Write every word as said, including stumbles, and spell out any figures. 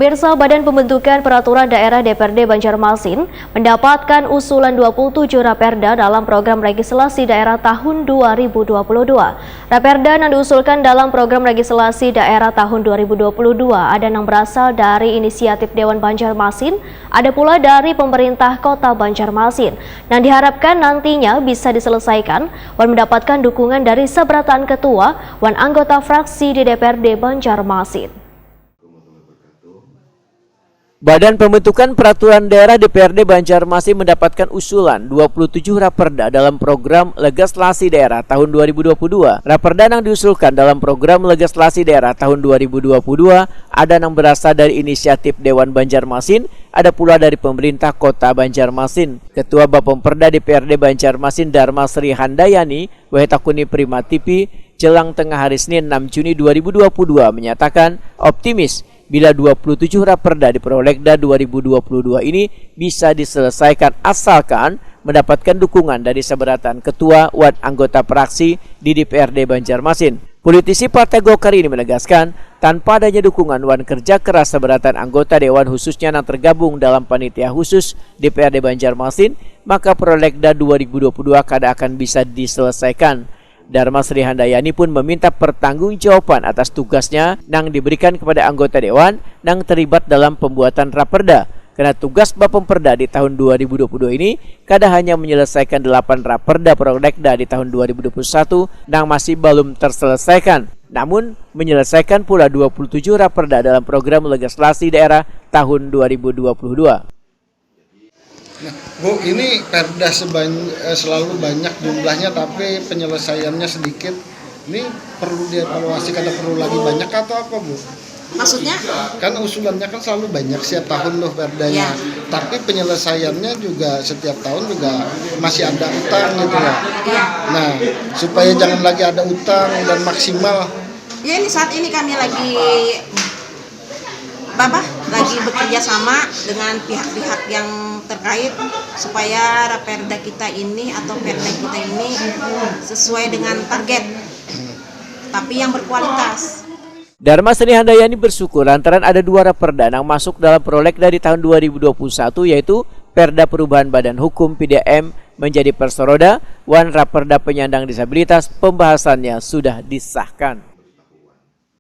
Pemirsa, Badan Pembentukan Peraturan Daerah D P R D Banjarmasin mendapatkan usulan dua puluh tujuh Raperda dalam program legislasi daerah tahun dua ribu dua puluh dua. Raperda yang diusulkan dalam program legislasi daerah tahun dua ribu dua puluh dua ada yang berasal dari inisiatif Dewan Banjarmasin, ada pula dari pemerintah Kota Banjarmasin. Yang diharapkan nantinya bisa diselesaikan wan mendapatkan dukungan dari sabarataan ketua wan anggota fraksi di D P R D Banjarmasin. Badan Pembentukan Peraturan Daerah D P R D Banjarmasin mendapatkan usulan dua puluh tujuh Raperda dalam program legislasi daerah tahun dua ribu dua puluh dua. Raperda yang diusulkan dalam program legislasi daerah tahun dua ribu dua puluh dua ada yang berasal dari inisiatif Dewan Banjarmasin, ada pula dari pemerintah Kota Banjarmasin. Ketua Bapemperda D P R D Banjarmasin, Darma Sri Handayani, wahai takuni Prima T V, jelang tengah hari Senin, enam Juni dua ribu dua puluh dua, menyatakan optimis bila dua puluh tujuh Raperda di Prolegda dua ribu dua puluh dua ini bisa diselesaikan asalkan mendapatkan dukungan dari sabarataan ketua wan anggota fraksi di D P R D Banjarmasin. Politisi Partai Golkar ini menegaskan, tanpa adanya dukungan wan kerja keras sabarataan anggota dewan khususnya yang tergabung dalam panitia khusus D P R D Banjarmasin, maka Prolegda dua ribu dua puluh dua kada akan bisa diselesaikan. Darma Sri Handayani pun meminta pertanggungjawaban atas tugasnya nang diberikan kepada anggota dewan nang terlibat dalam pembuatan Raperda. Karena tugas Bapemperda di tahun dua ribu dua puluh dua ini kada hanya menyelesaikan delapan Raperda Prolegda di tahun dua ribu dua puluh satu nang masih belum terselesaikan, namun menyelesaikan pula dua puluh tujuh Raperda dalam program legislasi daerah tahun dua ribu dua puluh dua. Nah, Bu, ini perda sebanyak, eh, selalu banyak jumlahnya tapi penyelesaiannya sedikit. Ini perlu dievaluasi, kada perlu lagi banyak atau apa, Bu? Maksudnya? Kan usulannya kan selalu banyak setiap tahun tuh perdanya. Ya. Tapi penyelesaiannya juga setiap tahun juga masih ada utang gitu ya. Ya. Nah, supaya jangan lagi ada utang dan maksimal. Ya, ini saat ini kami lagi Bapak lagi bekerja sama dengan pihak-pihak yang terkait supaya raperda kita ini atau perda kita ini sesuai dengan target, tapi yang berkualitas. Darma Seni Handayani bersyukur lantaran ada dua raperda yang masuk dalam prolegda di tahun dua ribu dua puluh satu, yaitu Perda Perubahan Badan Hukum P D M menjadi Perseroda wan Raperda Penyandang Disabilitas pembahasannya sudah disahkan.